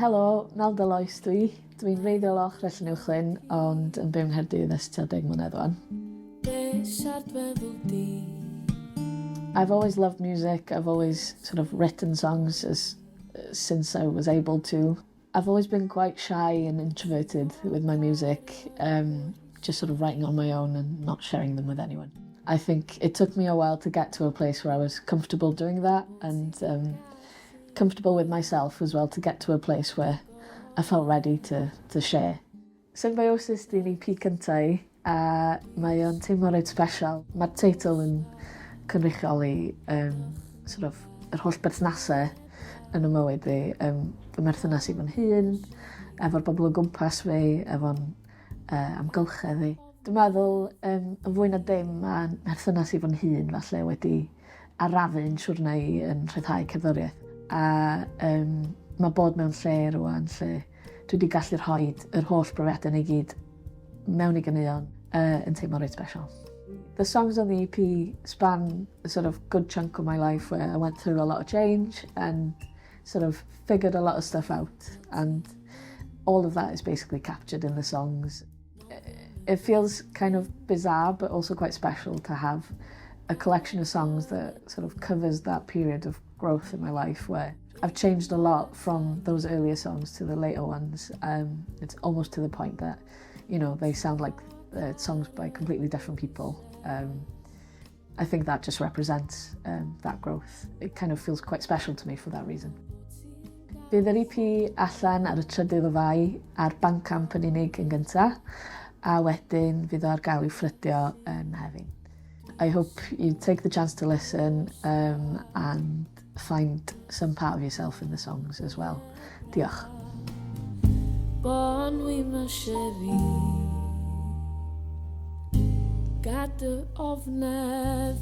Helo, Melda Lois dwi. Dwi'n wreiddiol o ochr Llanuwchllyn, ond yn byw yng Nghaerdydd ers tua 10 mlynedd wan. I've always loved music, I've always sort of written songs as, since I was able to. I've always been quite shy and introverted with my music, just sort of writing on my own and not sharing them with anyone. I think it took me a while to get to a place where I was comfortable doing that and comfortable with myself as well to get to a place where I felt ready to share. Symbiosis 'di'n EP cynta i a mae o'n teimlo reit special. Mae'r teitl yn cynrychioli sort of yr holl berthnasau yn y mywyd fi. Fy mherthynas i fo'n hun, efo'r bobl o gwmpas fi, efo'n amgylchedd fi. Dwi'n meddwl yn fwy na dim mae mherthynas i fo'n hun falle wedi arafu'n siwrna i yn rhyddhau cerddoriaeth. A mae bod mewn lle rwan lle dwi wedi gallu rhoi yr holl brofiadau yna i gyd mewn i ganeuon yn teimlo reit special. The songs on the EP span a sort of good chunk of my life where I went through a lot of change and sort of figured a lot of stuff out, and all of that is basically captured in the songs. It feels kind of bizarre but also quite special to have a collection of songs that sort of covers that period of growth in my life where I've changed a lot from those earlier songs to the later ones. It's almost to the point that they sound like songs by completely different people. I think that just represents that growth. It kind of feels quite special to me for that reason. Bydd yr EP allan ar y 3rd o Fai ar Bandcamp yn unig yn gynta, a wedyn fydd o ar gael i'w ffrydio yn Mehefin. I hope you take the chance to listen and find some part of yourself in the songs as well. Diolch. Bonne nuit, ma chérie. Gad dy ofnau.